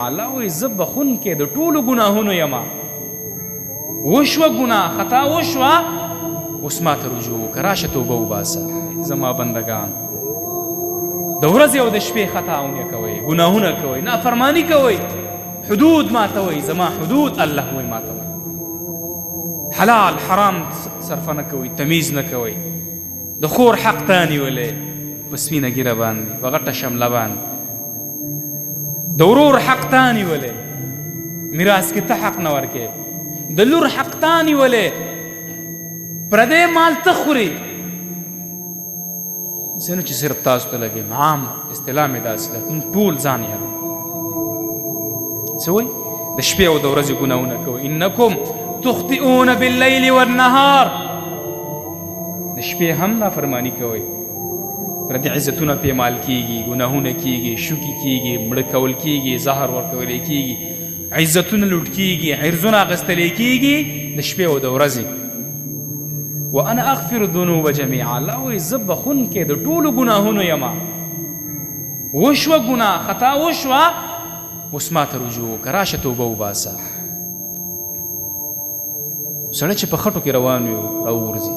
الله وایي زه بخښونکی د ټولو ګناهونو یم. وشوه ګناه، خطا وشوه، اوس ما ته رجوع وکړه، راشه توبه وباسه. زما بندګان د ورځې او د شپې خطاونه کوئ، ګناهونه کوئ، نافرمانی کوئ، حدود ماتوئ، زما حدود الله وایي ماتوئ، حلال حرام صرفه نه کوئ، تمیز نه کوئ، د خور حق تا نیولی په سپینه ږیره باندې، په غټه شمله باندې، د ورور حق تا نیولی، میراث کې ته حق نه ورکې، د لور حق تا نیولی، پردی مال ته خورې. زه نه چې صرف تاسو ته لګېم، عام اصطلاح مې داسې ده، موږ ټول ځان یادو. څه وایي؟ د شپې او د ورځې ګناهونه کوئ، انکم تخطئون باللیل والنهار، د شپې هم نافرمانی کوئ، پردي عزتونه پیمال کیږي، ګناهونه کیږي، شوکي کیږي، مړه کول کیږي، زهر ورکول کیږي، عزتونه لوټ کیږي، عرضونه اخیستل کیږي د شپې او د ورځې. وانا اغفر الذنوب جميعا، الله وایي زه بخښونکی د ټولو ګناهونو یم. وشوه ګناه، خطا وشوه، اوس ما ته رجوع وکړه، راشه توبه وباسه. سړی چې په خټو کې روان وي راوغورځي،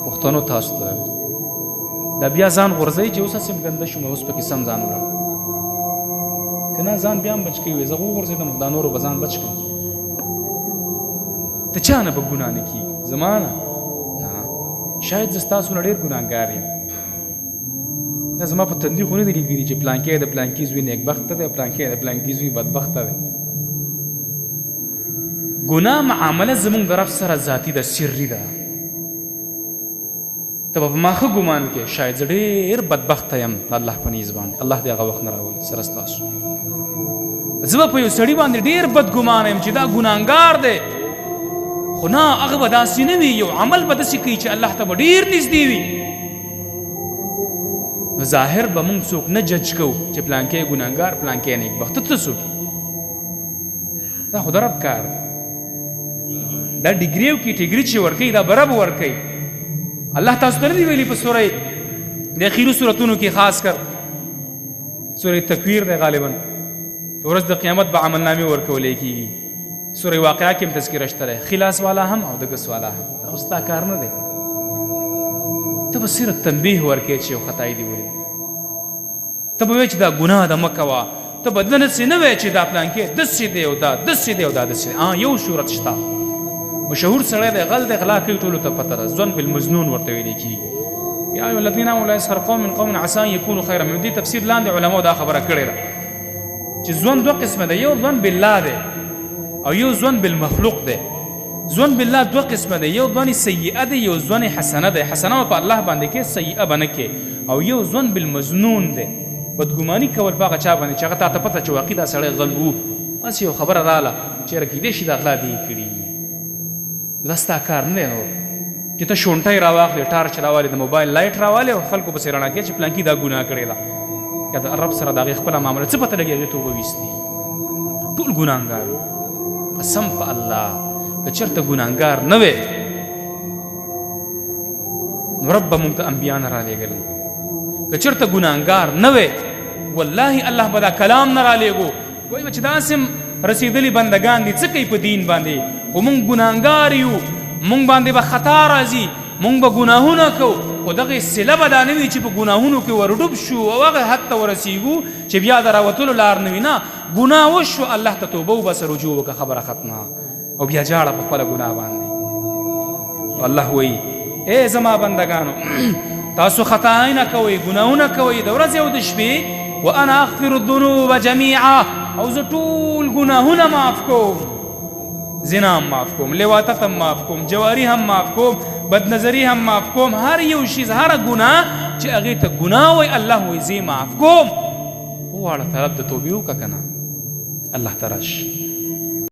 پښتنو تاسو ته دا بیا ځان غورځوي چې اوس هسې هم ګنده شوم، اوس پکې سم ځان ولاړ که نه ځان بیا هم بچ کوي، زه وغورځېدم خو دا نورو به ځان بچ کړم. ته چا نه به ګناه نه کېږي؟ زما نه؟ نه، شاید زه ستاسو نه ډېر ګناهګار یم. دا زما په تندي خو نه دي لیکلي چې پلانکی د پلانکي زوی نیکبخته دی، پلانکی د پلانکي زوی بدبخته دی. ګناه معامله زمونږ د رب سره ذاتي ده، سري ده. ته به په ما ښه ګمان کې، شاید زه ډېر بدبخته یم د الله په نیز باندې، الله دې هغه وخت نه راولي سره ستاسو. زه به په یو سړي باندې ډېر بدګمانه یم چې دا ګناهګار دی، خو نه، هغه به داسې نه وي، یو عمل به داسې کوي چې الله ته به ډېر نږدې وي. نو ظاهر به مونږ څوک نه جج کوو چې پلانکی ګناهګار پلانکی نیکبخت، ته څوک؟ دا خو د رب کار دی. دا ډیګري او کیټګري چې ورکوي دا به رب ورکوي. الله تاسو ته نه دي ویلي په سورې د اخیرو سورتونو کې، خاص کر سورې تکویر دی غالبا، په ورځ د قیامت به عملنامې ورکولی کېږي. سورې واقعه کې هم تذکره شته دی، خلاص والا هم او د ګس والا هم. دا خو ستا کار نه دی، ته به صرف تنبیه ورکوې چې یو خطا یې دي ولید، ته به وایې چې دا ګناه ده مه کوه، ته به دنسې نه وایې چې دا پلانکی دسې دی او دا دسې دی او دا دسې دی. یو صورت شته، مشهور سړی دی، غل دی، غلا کوي، ټولو ته پته ده، ظن بالمظنون ورته ویل کېږي. یا ایها الذین آمنوا لا یسخر قوم من قوم عسى ان یکونوا خیرا منهم. دې تفسیر لاندې علماو دا خبره کړې ده چې ظن دوه قسمه دی، یو ظن بالله دی او یو ظن بالمخلوق دی. ظن بالله دوه قسمه دی، یو ظن سیئه دی، یو ظن حسنه دی. حسنه په الله باندې کې، سیئه به نه کې. او یو ظن بالمظنون دی، بدګماني کول په هغه چا باندې چې هغه تا ته پته چې واقعي دا سړی غل وو، هسې یو خبره راله چې یاره کېدای شي دا غلا دې کړي، دا ستا کار نه دی. نور چې ته شونټی راواخلې، ټارچ راوالې، د موبایل لایټ راوالې او خلکو پسې رڼا کوې چې پلانکي دا ګناه کړې ده، که د رب سره د هغې خپله معامله څه پته لګي، هغې توبه ویستي. ټول ګناهګار یو، قسم په الله که چېرته ګناهګار نه وی نو رب به مونږ ته انبیا نه رالیږل، که چېرته ګناهګار نه وی والله الله به دا کلام نه رالیږو. وایي به چې داسې هم رسېدلي بندګان دي، څه کوي په دین باندې، خو مونږ ګناهګار یو، مونږ باندې به خطا راځي، مونږ به ګناهونه کوو، خو دغې صله به دا نه وي چې په ګناهونو کې ورډوب شو او هغه حد ته ورسېږو چې بیا د راوتلو لار نه وي. نه، ګناه وشو، الله ته توبه وباسه، رجوع وکړه، خبره ختمه، او بیا جاړه په خپله ګناه باندې. الله وایي ای زما بندګانو، تاسو خطا نه کوئ، ګناهونه کوئ د ورځې او د شپې، وانا اغفر الذنوب جميعا، او زه ټول ګناهونه معاف کوم، زنا هم معاف کوم، لواطت هم معاف کوم، جواری هم معاف کوم، بدنظری هم معاف کوم، هر یو شیز، هر ګناه چې هغې ته ګناه وایي الله وایي زه معاف کوم. وغواړه طلب د توبې وکړه که نه الله ته راشي.